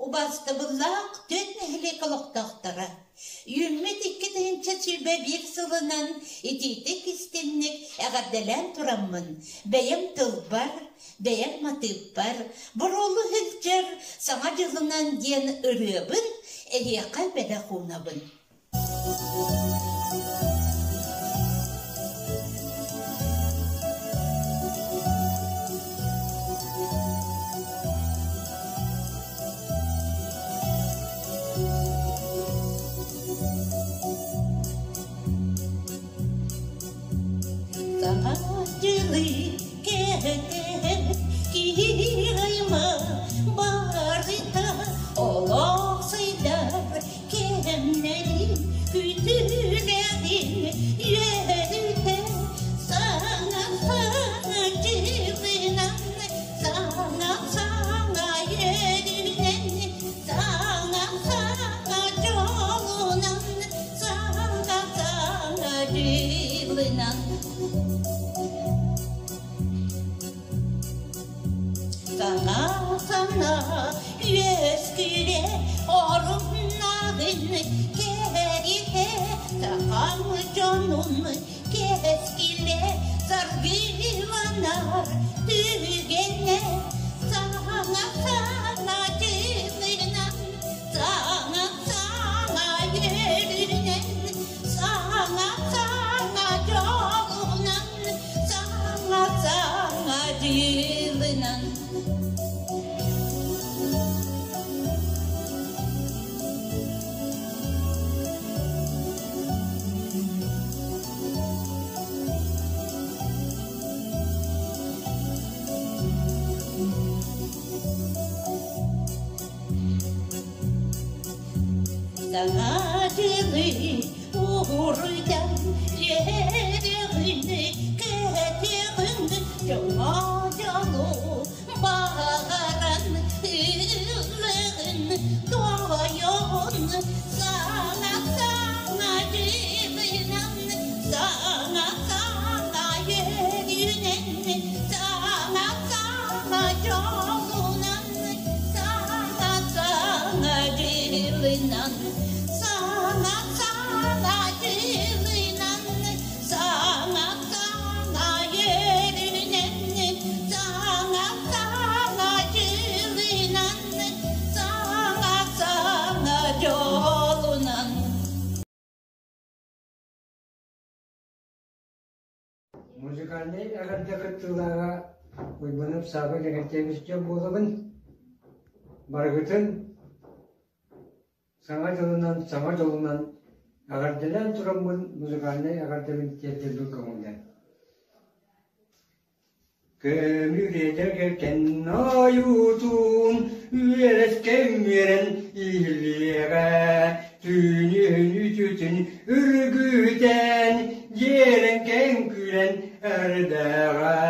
Убаастабыллаах түөрт нэһилиэк олохтоохторо, үүммүт 2021 сылынан итиитик-истиҥник эҕэрдэлээн тураммын, бэйэм тылбар, бэйэм матыыппар буруолу сылдьар Саҥа дьылынан диэн ырыабын эһиэхэ бэлэх уунабын. Саҥа дьылы кэһэтэн киһи аймах барыта олох сыйдар Кэмнэри күтүлэҕин үөрүтэ саҥа саҥа дьылынан саҥа саҥа үөрүүнэн саҥа саҥа дьолунан саҥа саҥа дьылынан. Саҥа-саҥа үөскүүрэ оруннааҕын кэритэ сахам дьонун кэскилэ саргыланар түгэнэ саҥа-саҥа дьылынан саҥа-саҥа үөрүүнэн саҥа-саҥа дьолунан Саҥа саҥа дьылынан. Саҥа дьылы уруйдан үөрэҕин кэтиэҕин дьоҥҥо дьолу баҕаран ыллыгын туойугун саҥа саҥа дьылынан саҥа саҥа үөрүүнэн саҥа саҥа дьолунан саҥа саҥа дьылынан саҥа саҥа дьылынан саҥа саҥа үөрүүнэн саҥа саҥа дьылынан саҥа саҥа дьолунан. Музыкальнай эҕэрдэ кыттыылааҕа Уйбанов Сааба Лэгэнтэйэбис дьон буолабын. Барыгытын Саҥа дьылынан, саҥа дьолунан эҕэрдэлээн тураммын музыкальнай эҕэрдэбин тиэрдэрбин көҥүллэн. Көмүрүөтэ кэннэ ойуутун үөрэскэ үөрэн иһиллиэҕэ, түүнүн үтүтүн үргүтэн, дьиэрэҥкэҥ күлэн эрдэҕэ.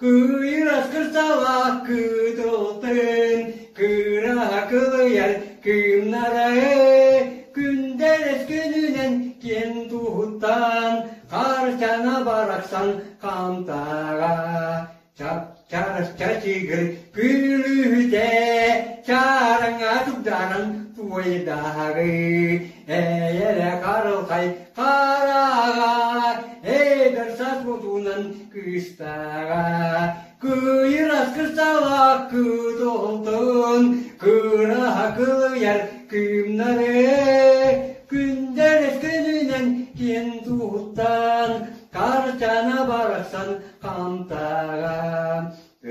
Кыйырас кырсалаах кытылтын, кыраһа кылыйар кыымнара күндэлэс күнүнэн киэн туһуттан, харчана барахсан хантаҕа чап-чарас чачыгыр күлүһүтэ чаараҥа тугдаран туойдаҕы эйэрэ харылхай хараҕа эдэр саас мутунан кыыстаҕа кыйырас кырсалаах кытылтын кыраһа кылыйар кыымнары күндэлэс күнүнэн киэн туһуттан Карчана барахсан хантаҕа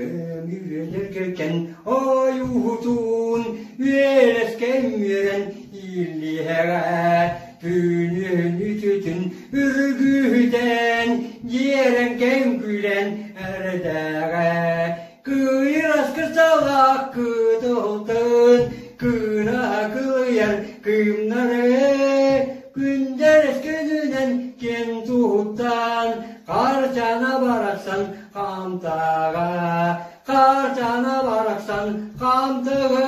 Өмүрүөнэр кэргэн ойуутун үөрэскэ үөрэн ииллиэҕэ Түүнүн үтүтүн үргүтэн дьиэрэҥкэҥ күлэн эрдэҕэ Кыйырас кырсалаах кытылтын кыра кылыйар кыымнары күндэлэс күнүнэн киэн туһуттан Харчана барахсан хантаҕа Харчана барахсан хантыгы.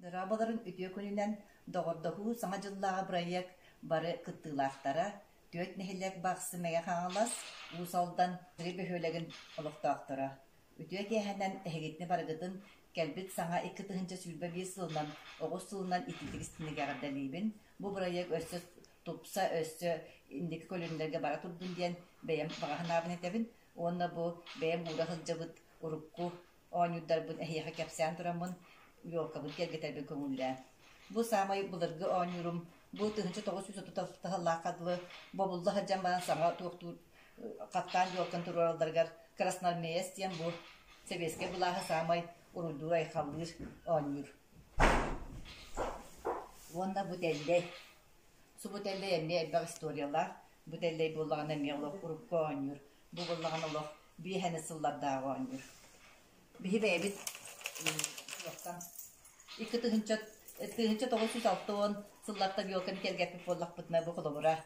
Дорооболорун үтүө күнүнэн Доҕордоһуу Саҥа дьыллааҕы бырайыак бары кыттыылаахтара, түөрт нэһилиэк Бахсы Мэҥэ Хаҥалас, Уус Алдан Три бөһүөлэгин олохтоохторо. Үтүө киэһэнэн эһигитини барыгытын кэлбит саҥа 2021 сылынан оҕус сылынан итиитик истиҥник эҕэрдэлиибин. Бу бырайыак өссө тупса, өссө инники көлүөнэлэргэ бара турдун диэн бэйэм баҕа санаабын этэбин. Уонна бу бэйэм уура сылдьыбыт урукку оонньуурдарбын эһиэхэ кэпсээн тураммын, елкабын киэргэтэрбин көҥүллээн. Бу саамай былыргы оонньуурум бу 1930 сыллаахха дылы бобулла сылдьан баран саҥа туохтуур хаттаан елканы туруоралларыгар красноармеец диэн бу сэбиэскэй былааһы саамай уруйдуур-айхаллыыр оонньуур. Уонна бу тэллэй. Субу тэллэй эмиэ элбэх историялаах. Бу тэллэй буоллаҕына эмиэ олох урукку оонньуур. Бу буоллаҕына олох биэһэни сыллардааҕы оонньуур. Биһи бэйэбит туохтан 1960 сыллартан елканы кэргэппит буоллахпытына бу холобура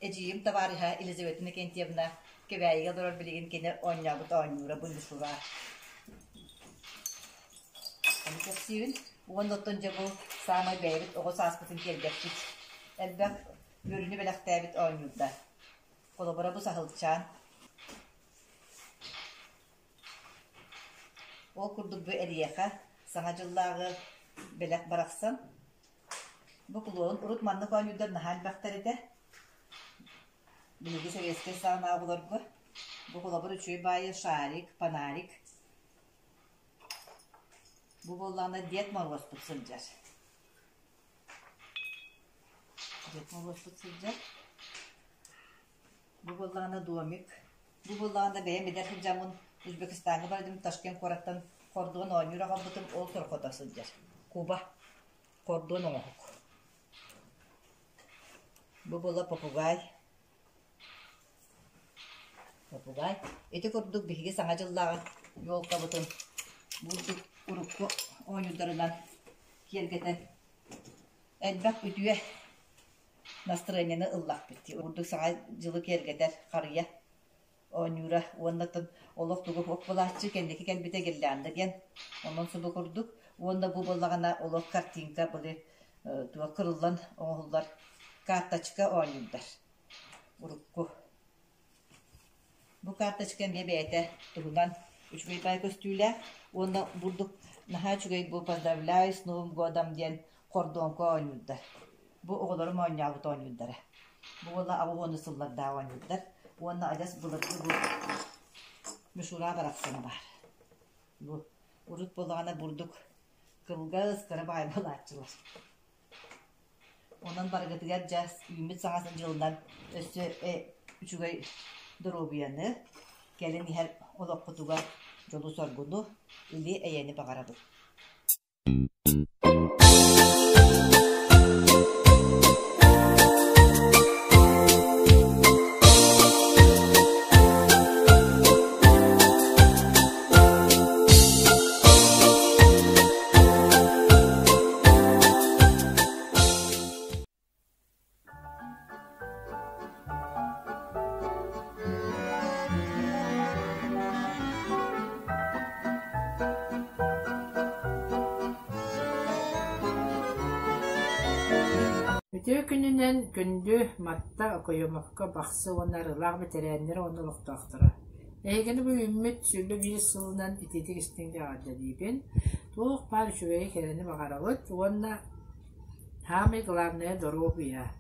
эдьиийим табаарыһа Елизавета Иннокентьевна Кэбээйигэ олорор билигин кини оонньообут оонньуура бу мишура. Ону кэпсиибин. Уонна оттон дьэ бу саамай бэйэбит оҕо сааспытын киэргэппит элбэх үөрүүнү бэлэхтээбит оонньуурдар. Холобура бу саһылчаан. Ол курдук бу эриэхэ Саҥа дьыллааҕы бэлэх барахсан. Бу кулуон урут маннык оонньуурдар наһаа элбэхтэр этэ. Биһиги сэбиэскэй саҕанааҕы оҕолорго бу холобур үчүгэй баайы шарик, фонарик. Бу буоллаҕына Дед Моруоспут сылдьар. Дед Моруоспут сылдьар. Бу буоллаҕына домик. Бу буоллаҕына бэйэм эдэр сылдьаммын Узбекистаҥҥа бардым Ташкент куораттан хордуон оонньуур аҕалбытым ол торхото сылдьар. Куба. Хордуон оҥоһук. Бу буола попугай. Попугай. Ити курдук биһиги Саҥа дьыллааҕы елкабытын бурдук урукку оонньуурдарынан киэргэтэн элбэх үтүө настроениены ыллахпыт дии. Урдук Саҥа дьылы киэргэтэр харыйа оонньуура уонна оттон олох тугу суох буолааччы кэнники кэлбитэ гирлянда диэн онон субу курдук уонна бу буоллаҕына олох картинка были туох кырыллан оҥоһуллар карточка оонньуурдар урукку Бу карточка эмиэ бэйэтэ туһунан үчүгэй баай көстүүлээх уонна бурдук наһаа үчүгэй бу «Поздравляю с Новым годом» диэн хордуоҥка оонньуурдар. Бу оҕолорум оонньообут оонньуурдара. Бу уола аҕыс уон сыллардаах оонньуурдар уонна адьас былыргы бу мишура барахсана баар. Бу урут буоллаҕына бурдук кылгас кыра баҕайы буолааччылар. Онон барыгытыгар дьэ үүммүт саҥа дьылынан өссө үчүгэй доруобуйаны, кэлин иһэр олоххутугар дьолу-соргуну, или-эйэни баҕарабыт. Үтүө күнүнэн күндү Матта, Окоемовка, Бахсы уонна Арыылаах бэтэрээннэрэ уонна олохтоохторо. Эһигини бу үүммүт 21 сылынан итиитик истиҥ эҕэрдэлиибин. Туох баар үчүгэйи кэрэни баҕарабыт уонна саамай главное доруобуйа.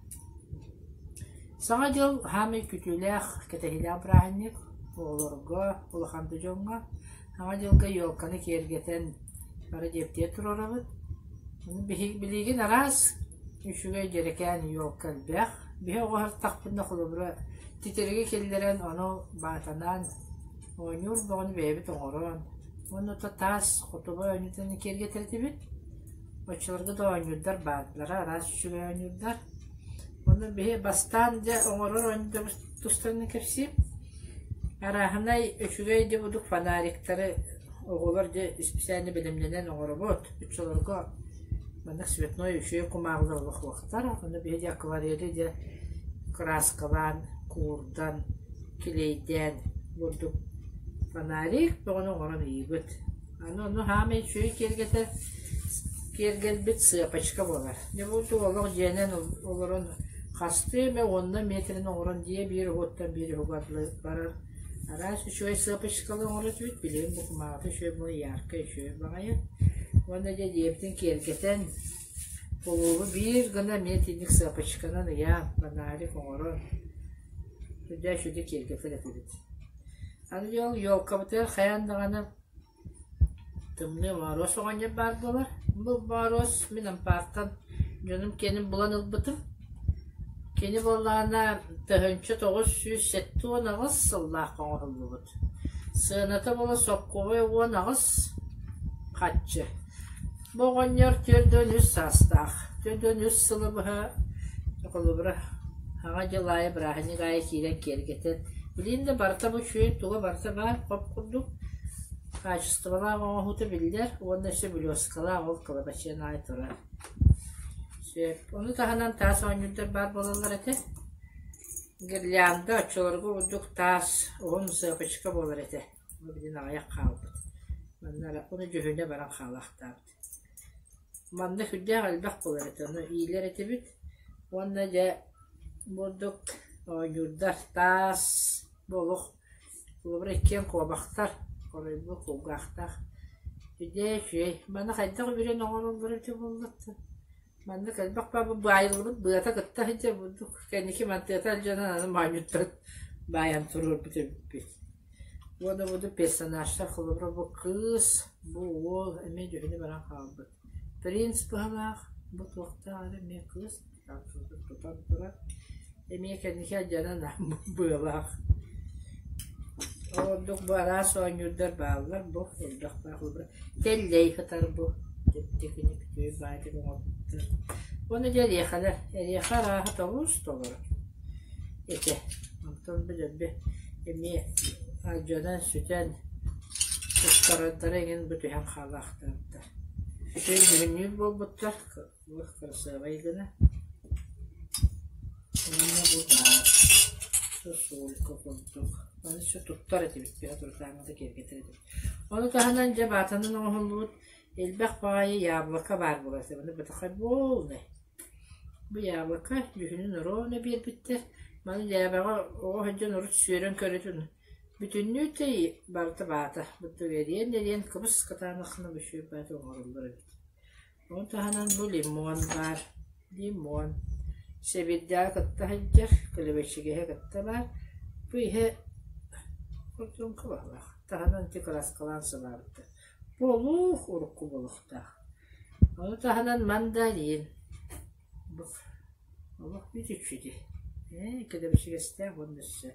Саҥа дьыл саамай күтүүлээх, кэтэһиилээх бырааһынньык оҕолорго, улахан да дьоҥҥо. Саҥа дьылга елканы киэргэтэн бары дьиэбитигэр туруорабыт. Билигин араас үчүгэй дьэрэкээн елка элбэх. Биһи оҕо сырыттахпытына холобура титириги киллэрэн ону баатанаан оонньуур бөҕөнү бэйэбит оҥорон уонна то таас хотугу оонньуутун киэргэтэр этибит. Оччолорго да оонньуурдар бааллара, араас үчүгэй оонньуурдар. Ону биһи бастаан дьэ оҥорор оонньуурдарбыт тустарынан кэпсиим. Арааһынай үчүгэй дьэ курдук фонариктары Оҕолор дьэ исписээннэ бэлэмнэнэн оҥоробут. Оччолорго маннык цветной үчүгэй кумааҕылар олох суохтар. Ону биһиги акварели дьэ кырааскалаан, куурдан, килиэйдээн бурдук фонарик бөҕөнү оҥорон ыйыыбыт. Аны ону саамай үчүгэй киэргэтэр киэргэлбит сыапачка буолар. Дьэ бу олох дьиэнэн олорон хастыы эмэ уонна миэтэрин оҥорон дьиэ биир уһуттан биир уһугар барар араас үчүгэй сыапачкалы оҥорор этибит. Билигин бу кумааҕыта үчүгэй буолан яркай үчүгэй баҕайы. Уонна дьэ дьиэбитин киэргэтэн кулуубу биир гына эмиэ итинник сыапачканан ыйаан фонарик оҥорон сүрдээх үчүгэйдик киэргэтэр этибит. Аны дьэ ол елкабытыгар хайаан даҕаны Тымныы Моруос оҕонньор баар буолар. Бу Моруос мин ампаартан дьонум киэнин булан ылбытым. Кини буоллаҕына 1978 сыллаах оҥоһуллубут. Сыаната буола соккубай 18 хаччы. Бу оҕонньор 43 саастаах. 43 сылы быһа холобура Саҥа дьыл аайы бырааһынньык аайы киирэн киэргэтэн билигин да барыта бу үчүгэй туга барыта баар хоп курдук хаачыстыбалаах оҥоһуута биллэр уонна өссө блескалаах ол кылабачыан аайы турар. Сөп. Ону таһынан таас оонньуурдар баар буолаллар этэ. Гирлянда оччолорго курдук таас уһун сыапачка буолар этэ. Бу билигин аҕыйах хаалбыт. Манна эрэ ону дьүһүнэ баран хаалаахтаабыт. Манна сүрдээх элбэх буолар этэ, ону иилэр этибит уонна дьэ бурдук оонньуурдар таас буолуох холобура иккиэн куобахтар хоройбут кулгаахтаах үдээ үчүгэй маны хайдах үбүрэн оҥороллоро эбитэ буолла маннык элбэх баайыллыбыт быата кытта сылдьар бурдук кэнники мантыата алдьанан аны моонньуттан баайан туруорбут эбиппит. Уонна буду персонажтар холобура бу кыыс, бу уол эмиэ дьүһүнэ баран хаалбыт. Принц быһалаах, бу туохтаах эрэ эмиэ кыыс тутан турар. Эмиэ кэнники алдьанан быалаах. Ордук бу араас оонньуурдар бааллар бу элбэх баар холобура тэллэй сытар бу чэпчэкини үчүгэй баайдык оҥорбуттар. Уонна дьэ эриэхэлэр, эриэхэ арааһа тобус толору этэ. Онтон бу дэлби эмиэ алдьанан сүтэн устарардара эҥин бу түһэн хаалаахтаабыттар. Үчүгэй дьүһүннүүр буолбуттар, олох кырасыабай гына. Уонна бу баар сосулька курдук. Маны өссө туттар этибит, төһө турутааҥҥыта киэргэтэр этибит. Ону таһынан дьэ баатанан оҥоһуллубут элбэх баҕайы яблоко баар буолар этэ. Маны бытахай буолнай. Бу яблоко дьүһүнүн оруобуна биэрбиттэр. Маны дьээбэҕэ оҕо сылдьан урут сүөрэн көрөтүн бүтүннүү тэй барыта баата. Бутта эриэн-эриэн кыбыс-кытаанаххына бүшүө баата оҥороллор эбит. Ону таһынан бу лимон баар. Лимон. Сэбирдэҕи кытта сылдьар, килэбэчигэһи кытта баар. Бу иһэ хордуоҥка баһылаах. Таһынан ити кырааскалаан сыбаабыттар. Бу олух урукку буолуохтаах. Ону таһынан мандарин. Бу олох бүтүччү Ээ, килэбэчигэстээх уонна өссө.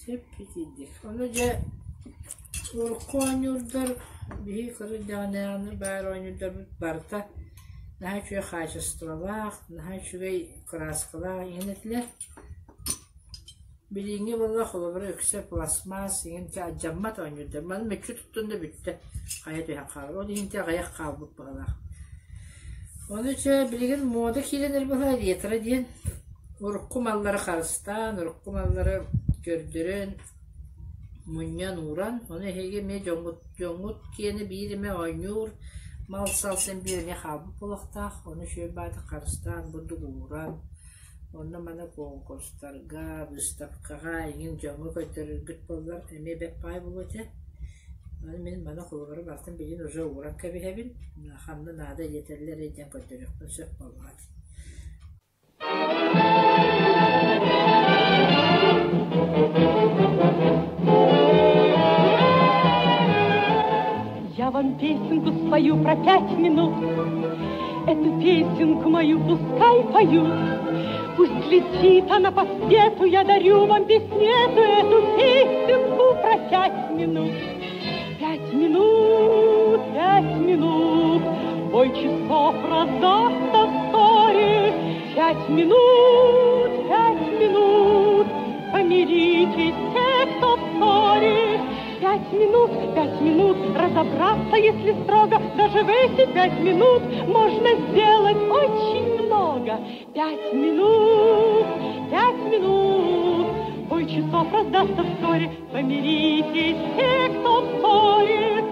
Сөп итирдик. Ону дьэ урукку оонньуурдар биһиги кыра эрдэҕинээҕини баар оонньуурдарбыт барыта наһаа үчүгэй хаачыстыбалаах, наһаа үчүгэй кырааскалаах иҥэн этилэр. Билиҥҥи буолла холобура үксэ пластмасс иҥин алдьаммат оонньуурдар. Маны мүччү туттун да бүттэ, хайа түһэн хаалар. Ол иһин аҕыйах хаалбыт быһыылаах. Ону чэ билигин муода киирэн эрэр быһыылаах ретро диэн. Урукку маллары харыстаан, урукку маллары көрдөрөн, мунньан ууран, ону эһиги эмиэ дьоҥҥут дьоҥҥут киэнэ биир эмэ оонньуур мал-сал син биир эмиэ хаалбыт буолуохтаах, ону үчүгэй баҕайытык харыстаан бурдук ууран, онно-манна куонкурустарга, быыстапкаҕа эҥин дьоҥҥо көрдөрөргүт буоллар эмиэ бэрт баҕайы буолуо этэ. Аны мин маны холобура барытын билигин уже ууран кэбиһэбин, ханна наада диэтэллэр эрэ диэн көрдөрүөхпүн сөп буоллаҕа дии. Я вам песенку спою про 5 минут. Эту песенку мою пускай поют. Пусть летит она по свету, я дарю вам песню эту, эту песенку про 5 минут. 5 минут, 5 минут, бой часов раздастся вскоре. 5 минут, 5 минут, помиритесь те, кто в ссоре. 5 минут, 5 минут разобраться, если строго, даже в эти 5 минут можно сделать очень много. 5 минут, 5 минут, бой часов раздастся вскоре, помиритесь те, кто в ссоре.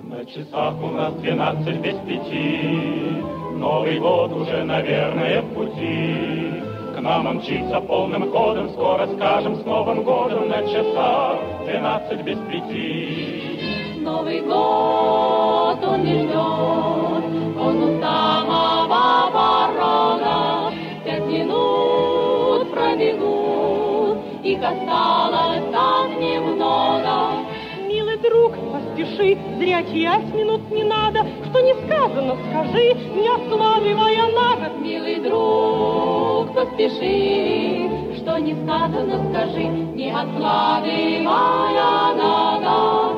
На часах у нас 11:58. Новый год уже, наверное, в пути. К нам он мчится полным ходом, скоро скажем с Новым годом на часах 11:58. Новый год он не ждет, он у самого порога. 5 минут пробегут, их осталось так немного. Милый друг, поспеши, зря терять минут не надо, что не сказано, скажи, не откладывая на год. Милый друг, поспеши, что не сказано, скажи, не откладывая на год.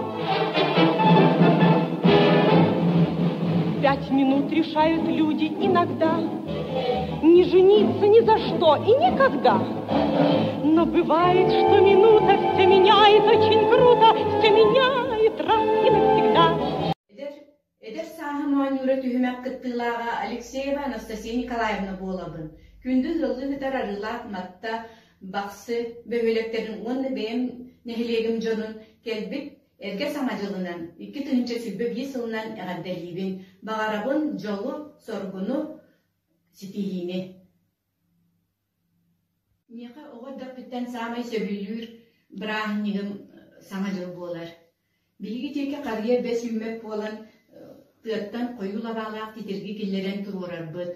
5 минут решают люди иногда не жениться ни за что и никогда. Но бывает, что минута все меняет очень круто, все меняет раз и навсегда. Эдэр, эдэр сааһым оонньуура түһүмэх кыттыылааҕа Алексеева Анастасия Николаевна буолабын. Күндү ыаллыы сытар Арыылаах Матта, Бахсы бөһүөлэктэрин уонна бэйэм нэһилиэгим дьонун кэлбит эргэ Саҥа дьылынан, 2021 сылынан эҕэрдэлиибин. Баҕарабын дьолу, соргуну, ситиһиини. Миэхэ оҕо эрдэхпиттэн саамай сөбүлүүр бырааһынньыгым Саҥа дьыл буолар. Биһиги диэки харыйа бэс үүммэт буолан, тыаттан хойуу лабаалаах титирги киллэрэн туруорарбыт.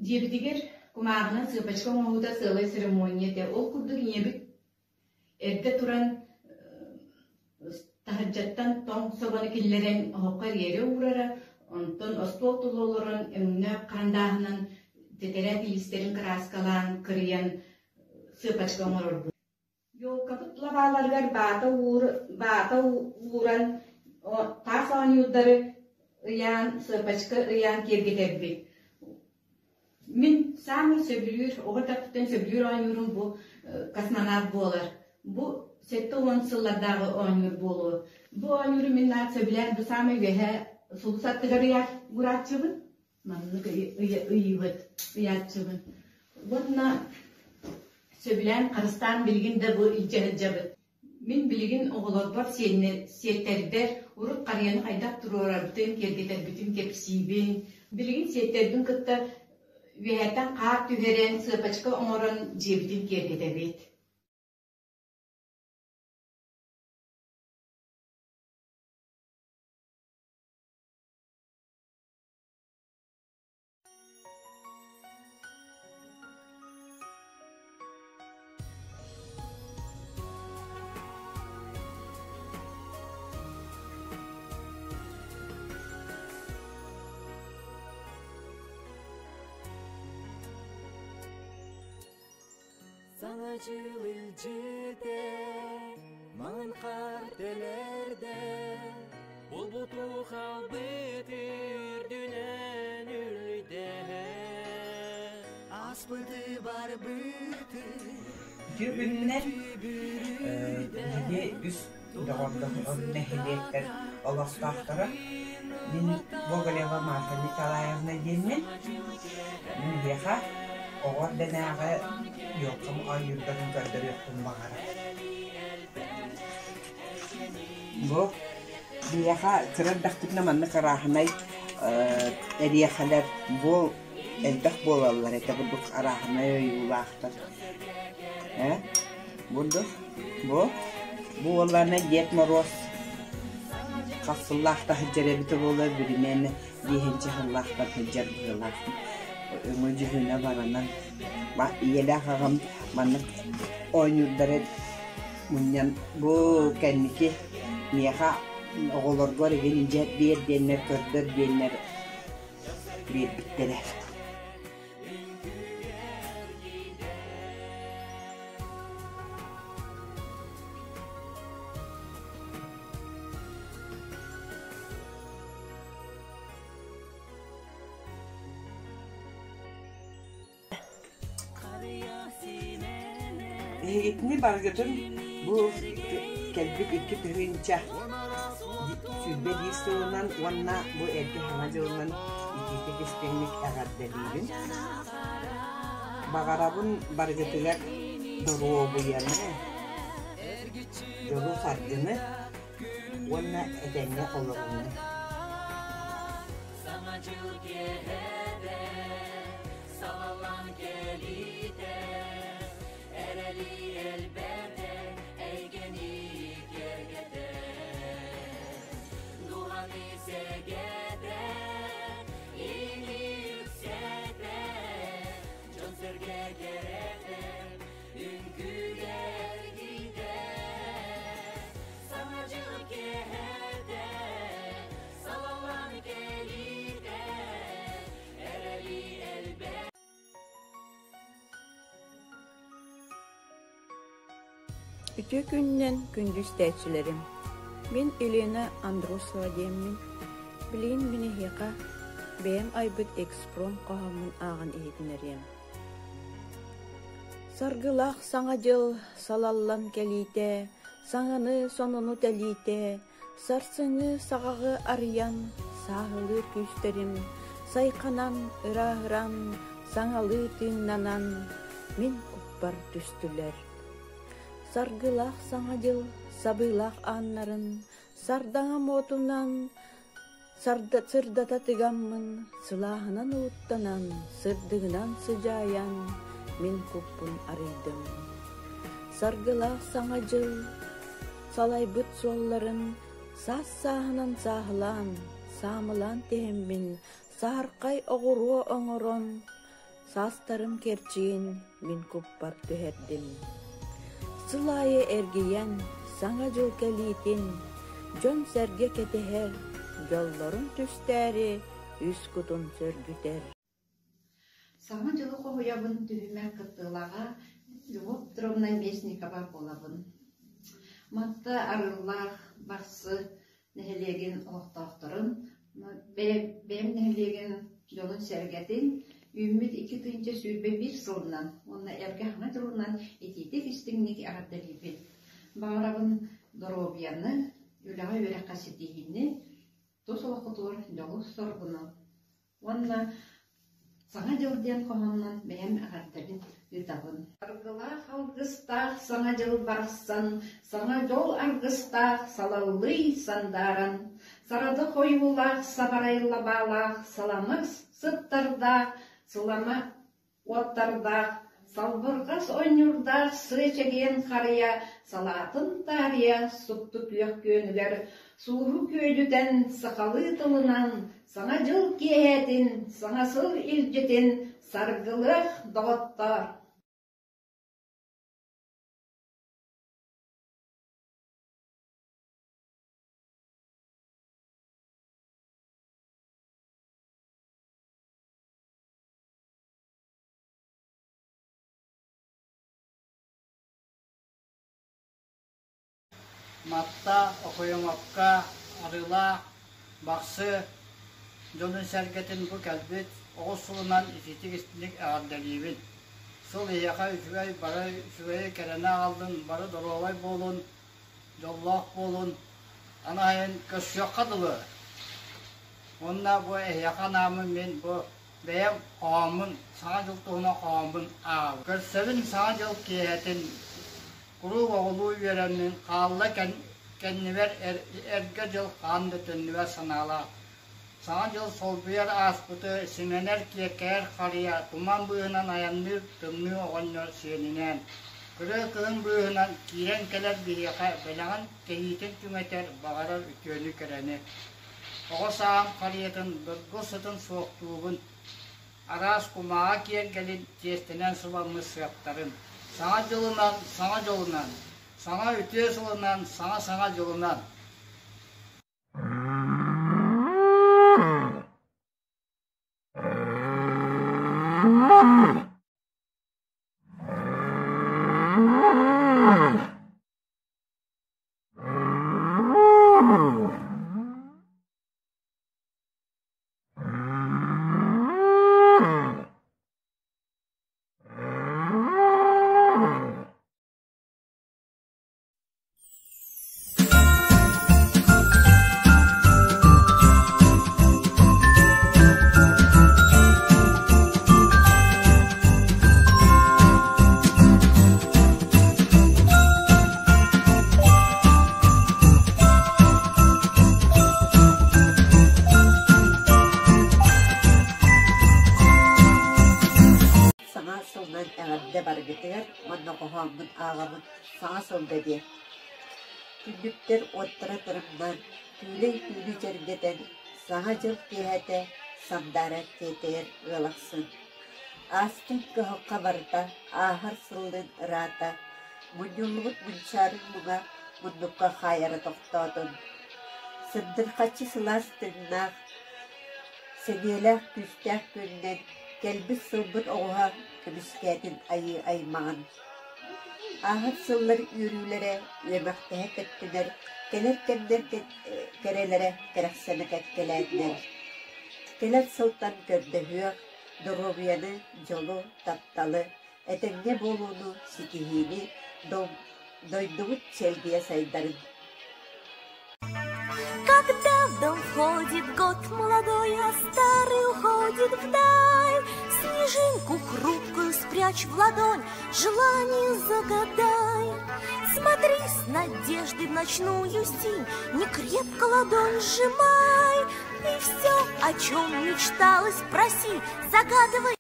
Дьиэбитигэр кумааҕынан сыапачка оҥоһуута сыалай церемония этэ. Ол курдук ийэбит эрдэ туран таһырдьаттан тоҥ собону киллэрэн оһоххо ириэрэ уурара, онтон остуол тула олорон өҥнөөх харандааһынан тэтэрээт илиистэрин кырааскалаан, кырыйан сыапачка оҥорорбут. Елкабыт лабааларыгар баата уур, баата ууран, таас оонньуурдары ыйаан, сыапачка ыйаан киэргэтэрбит. Мин саамай сөбүлүүр, оҕо эрдэхпиттэн сөбүлүүр оонньуурум бу космонавт буолар. Бу 70 сыллардааҕы оонньуур буолуо. Бу оонньууру мин наһаа сөбүлээн бу саамай үөһэ сулус аттыгар ыйар урааччыбын. Маннык ыйыыбыт, ыйааччыбын. Уонна сөбүлээн харыстаан билигин да бу илдьэ сылдьабыт. Мин билигин оҕолорбор сиэттэрбэр урут харыйаны хайдах туруорарбытын, киэргэтэрбитин кэпсиибин. Билигин сиэттэрбин кытта үөһэттэн хаар түһэрэн, сыапачка оҥорон дьиэбитин киэргэтэбит. Саҥа дьыл илдьитэ маҥан хаар тэлэрдэ Булбуту халбыт үрдүнэн үлүйдэ Ааспыты барбыты Үтүө күнүнэн биһиги үс доҕордоһор нэһилиэктэр олохтоохторо мин Гоголева Марфа Николаевна диэммин. Мин эһиэхэ оҕо эрдэнээҕи елкам оонньуурдарын көрдөрүөхпүн баҕарабын. Бу биһиэхэ кыра эрдэхпитинэ маннык арааһынай эриэхэлэр бу элбэх буолаллар этэ курдук арааһынай ойуулаахтар. Ээ бурдук бу бу уоллаана Дед Моруос хас сыллаахта сылдьар эбитэ буолуо билимиэнэ биэһинчэ сыллаахтар сылдьар быһыылаах өҥө-дьүһүнэ баранан ийэлээх аҕам маннык оонньуурдары мунньан бу кэнники миэхэ оҕолоргор игин дьэ биэр диэннэр көрдөр диэннэр биэрбиттэрэ. Эһигитини барыгытын бу Кэлбит 2021 сылынан уонна бу эргэ Саҥа дьылынан итиитик истиҥник эҕэрдэлиибин. Баҕарабын барыгытыгар доруобуйаны, дьолу-саргыны уонна этэҥҥэ олоруну. Саҥа дьыл киэһэтэ салаллан кэлиитэ эрэли элбэтэ эйгэни киэргэтэ дууһаны сэгэтэ ини үксэтэ дьон-сэргэ кэрэтэ үҥкүүгэ эргийдэ Саҥа дьыл киэһэтэ салаллан кэлиитэ эрэли элбэ Үтүө күнүнэн күндү истээччилэрим! Мин Елена Андросова диэммин. Билигин мин эһиэхэ бэйэм айбыт экспром хоһооммун ааҕан иһитинэриэм. Саргылаах Саҥа дьыл салаллан кэлиитэ, саҥаны, сонуну тэлиитэ, сарсыҥҥы саҕаҕы арыйан, сааһылыыр күүстэрим сайханан, ырааһыран, саҥалыы тыыннанан, мин куппар түстүлэр. Саргылаах Саҥа дьыл сабыылаах ааннарын сардаҥа муотунан Сырдата тыгаммын, сылааһынан ууттанан, сырдыгынан сыдьаайан, мин куппун арыйдым. Саргылаах Саҥа дьыл салайбыт суолларын саас-сааһынан сааһылаан, саамылаан түһэммин, саһархай оҕуруо оҥорон, саастарым кэрчигин мин куппар түһэрдим. Сыл аайы эргийэн, Саҥа дьыл кэлиитин дьон-сэргэ кэтэһэр, дьоллорун түстээри үс кутун сөргүтэр. Саҥа дьылы хоһуйабын түһүмэх кыттыылааҕа Любовь Петровна Местникова буолабын. Матта Арыылаах Бахсы нэһилиэгин олохтоохторун, бэйэм нэһилиэгин дьонун-сэргэтин үүммүт 2021 сылынан уонна эргэ Саҥа дьылынан итиитик-истиҥник эҕэрдэлиибит. Баҕарабын доруобуйаны, үлэҕэ-үөрэххэ ситиһиини, тус олоххутугар дьолу-соргуну Уонна Саҥа дьыл диэн хоһоонунан бэйэм эҕэрдэбин ыытабын. Аргылаах алгыстаах Саҥа дьыл барахсан, Саҥа дьол аргыстаах Салаллый сандааран, Сарады хойуулаах Сабарай лабаалаах Салама сыттардаах Сылама Уоттардаах, салбырҕас ойнуурдаах сыа чэгиэн харыйа салаатын таарыйа супту күөх күөнүгэр сууһу күөдьүтэн сахалыы тылынан Саҥа дьыл киэһэтин, саҥа сыл илдьитин саргылыах доҕоттоор! Матта, Окоемовка, Арыылаах, Бахсы дьонун-сэргэтин бу кэлбит оҕус сылынан итиитик-истиҥник эҕэрдэлиибин. Сыл эһиэхэ үчүгэй, бары үчүгэйи кэрэни аҕаллын, бары доруобай буолун, дьоллоох буолун. Аны айан көрсүөххэ дылы. Уонна бу эһиэхэ анааммын мин бу Бэйэм хоһооммун, Саҥа дьыл туһунан хоһооммун ааҕабын. Көрсөбүн Саҥа дьыл киэһэтин, куруук оҕолуу үөрэммин, хаалла кэннибэр эргэ дьыл хаһан да төннүбэт санаалаах. Саҥа дьыл солбуйар ааспыты симэнэр, киэркэйэр харыйа, туман быыһынан айанныыр тымныы оҕонньор сиэнинээн. Кырыа кыһын быыһынан киирэн кэлэр биһиэхэ бэлэҕин кэһиитин түҥэтэр, баҕарар үтүөнү-кэрэни. Оҕо саам харыйатын дыргыл сытын суохтуубун, араас кумааҕы киэргэлин тиэстэнэн сыбаммыт сыаптарын. Саҥа дьылынан, саҥа дьолунан, саҥа үтүө сылынан, саҥа саҥа дьылынан! хоһооммун ааҕабын саҥа сылга диэн. Түннүктэр уоттара тырымнаан, күүлэй түүнү дьэргэтэн, Саҥа дьыл киэһэтэ сандаара тиэтэйэр ыал ахсын. Ааспыт кыһалҕа барыта ааһар сыллыын ыраата, мунньуллубут мунчаарыҥ муҥа муннукка хаайара тохтоотун. Сырдырхаччы сылаас тыыннаах, сэниэлээх күүстээх күнүнэн кэлбит сылбыт оҕуһа көмүскээтин айыы аймаҕын. Ааһар сыллар үөрүүлэрэ үөмэхтэһэ көттүлэр, кэлэр кэмнэр кэрэлэрэ кэрэхсэнэ кэккэлээтилэр. Кэлэр сылтан көрдөһүөх, доруобуйаны, дьолу, тапталы, этэҥҥэ буолууну ситиһиини, дойдубут чэлгийэ сайдарын. Когда в дом входит год молодой, а старый уходит вдаль, Снежинку хрупкую спрячь в ладонь, желание загадай. Смотри с надеждой в ночную синь, не крепко ладонь сжимай, И все, о чем мечталось, проси, загадывай.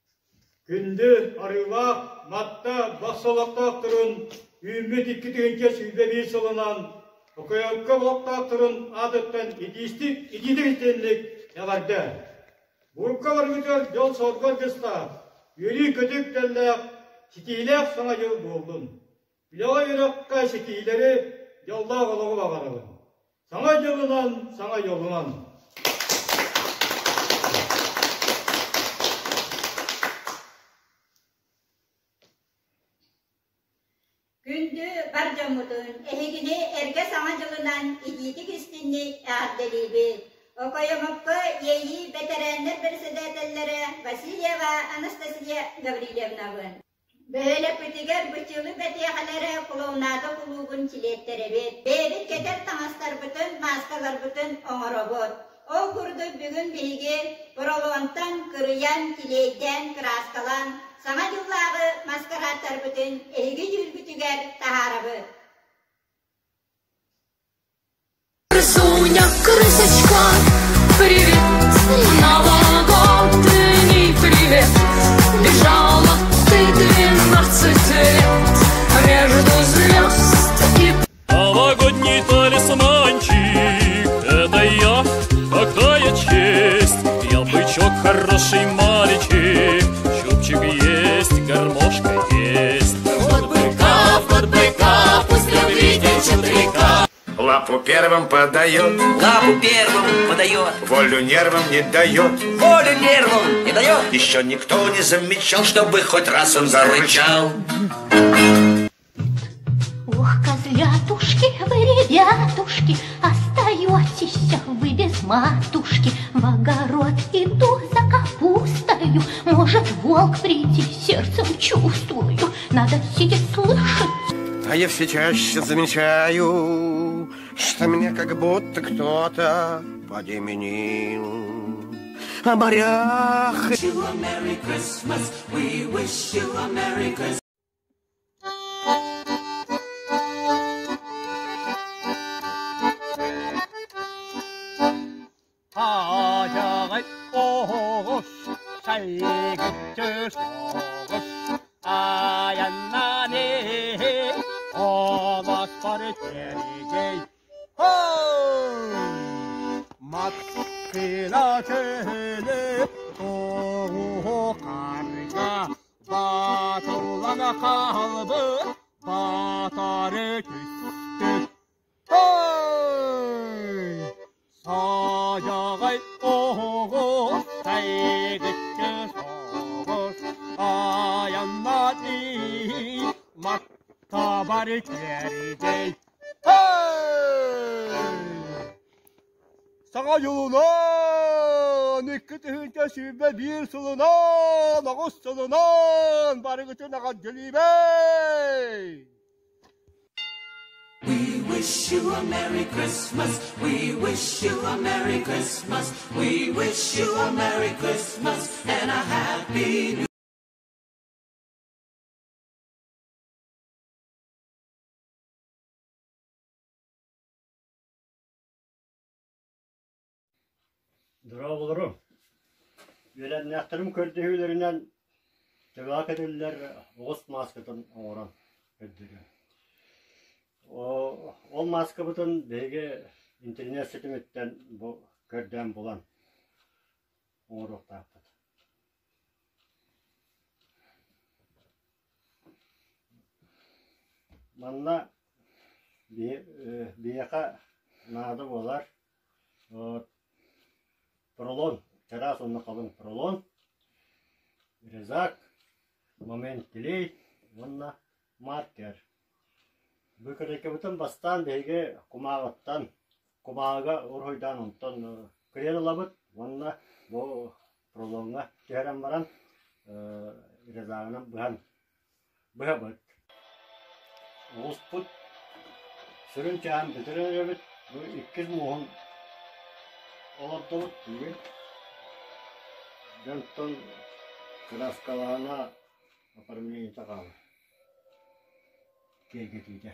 Күндү арыылаах Матта бахсалахтаахтарын үүммүт 2021 сылынан ОКОК олохтоохторун аатыттан итиистик итиитик истинник эҕэрдэ! Бурка баргытыгар дьол-сорго аргыстаах, үөрүү-көтүү үктэллээх, ситиилээх Саҥа дьыл буоллун! Үлэҕэ-үөрэххэ ситиилэри, дьоллоох олоҕу баҕарабын! Саҥа дьылынан, саҥа дьолунан! Күндү бар дьоммутун, эһигини эргэ Саҥа дьылынан итиитик-истинник эҕэрдэлиибит! Окоемовка Иэйии бэтэрээннэр бэрэссэдээтэллэрэ Васильева Анастасия Гаврильевнабын. Бөһүөлэкпитигэр Бычылы бэтиэхэлэрэ клоунада кулуубун чилиэттэрэбит. Бэйэбит кэтэр таҥастарбытын, мааскаларбытын оҥоробут. Ол курдук бүгүн биһиги поролонтан кырыйан, килиэйдээн, кырааскалаан Саҥа дьыллааҕы маскарааттарбытын эһиги дьүүлгүтүгэр таһаарабыт. Крысуня, крысочка, привет, новогодний привет. Бежала ты 12 лет между звезд и... Новогодний талисманчик, это я, какая честь. Я бычок хороший мальчик, чубчик есть, гармошка есть. Вот быка, вот быка, пусть любитель чутрика. Лапу первым подает. Лапу первым подает. Волю нервам не дает. Волю нервам не дает. Еще никто не замечал, чтобы хоть раз он зарычал. Ох, козлятушки, вы, ребятушки, остаетесь вы без матушки. В огород иду за капустою, может волк прийти, сердцем чувствую, надо сидеть слышать. А я все чаще замечаю, что меня как будто кто-то подменил. О морях. Merry Christmas, we wish you a Merry Christmas. Хаадьаҕай оҕус, сайгыччы соҕус, айаннаан иһин олоспор кэригэй. Маттыла чөлү тоҕуһу харга батыллан хаалбыт батары түстүк. Саайаҕай оҕус, сайгыччы соҕус, айаннаан иһин маттабар кэрдэй. Саҥа дьылынан, 2021 сылынан, оҕус сылынан барыгытын эҕэрдэлиибин! We wish you a Merry Christmas. We wish you a Merry Christmas. We wish you a Merry Christmas and a Happy New Дорооболору! Үөлэннээхтэрим көрдөһүүлэринэн төбөҕө кэтиллэр оҕус мааскатын оҥорон. Көрдөрүөм. Ол мааскабытын биһиги интернет ситимиттэн бу көрдөөн булан оҥоруохтаахпыт. Манна биһиэхэ наада буолар поролон, чараас уонна халыҥ поролон, резак, момент клей уонна маркер. Быкырайкабытын бастаан биһиги кумааҕыттан, кумааҕыга уруһуйдаан онтон кыйан ылабыт уонна бу поролоҥҥа түһэрэн баран резагынан быһан быһабыт. Оҕуспут сүрүн чааһын бүтэрэн эрэбит, бу иккис муоһун олордубут бүгүн. Дьонтон кырааскалаана оформлениета хаалар киэргэтиитэ.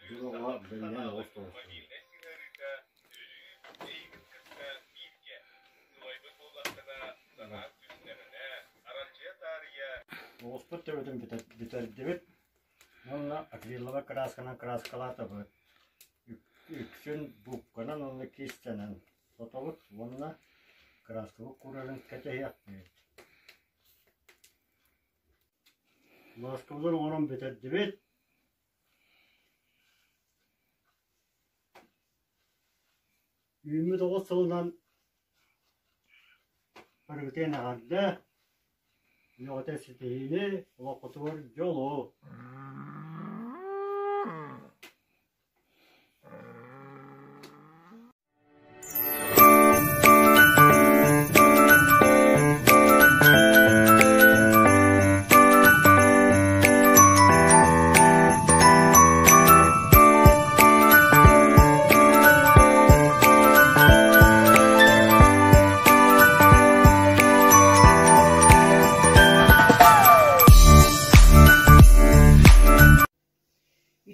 Дьыл оҕо бэлиһэн оҕус тоҕустубут. Оҕуспут төбөтүн бүтэрдибит уонна акриловай кыраасканан кырааскалаатыбыт. Үксүн губканан уонна киистэнэн сотобут уонна кырааскабыт куурарын кэтэһиэхпит. Мааскабытын оҥорон бүтэрдибит. Үүммүт оҕус сылынан барыгытыан эҕэрдэ, үлэҕитэ ситиһиини, олоххутугар дьолу!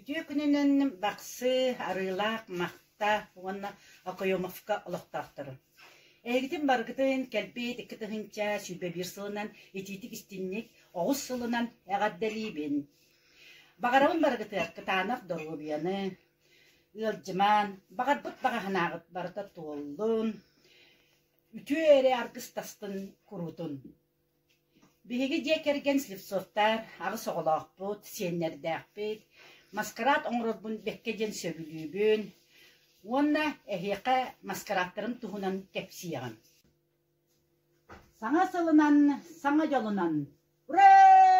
Үтүө күнүнэн Бахсы, Арыылаах, Махта уонна Окоемовка олохтоохторо. Эһигитин барыгытын кэлбит 2021 сылынан итиитик-истинник оҕус сылынан эҕэрдэлиибин. Баҕарабын барыгытыгар кытаанах доруобуйаны, ыалдьымаан, баҕарбыт баҕа санааҕыт барыта туоллун, үтүө эрэ аргыстастын куруутун. Биһиги дьиэ кэргэн Слепцовтар аҕыс оҕолоохпут, сиэннэрдээхпит. Маскарад оҥорорбун бэккэ диэн сөбүлүүбүн уонна эһиэхэ маскарадтарын туһунан кэпсиэҕим. Саҥа сылынан, саҥа дьолунан! Ура!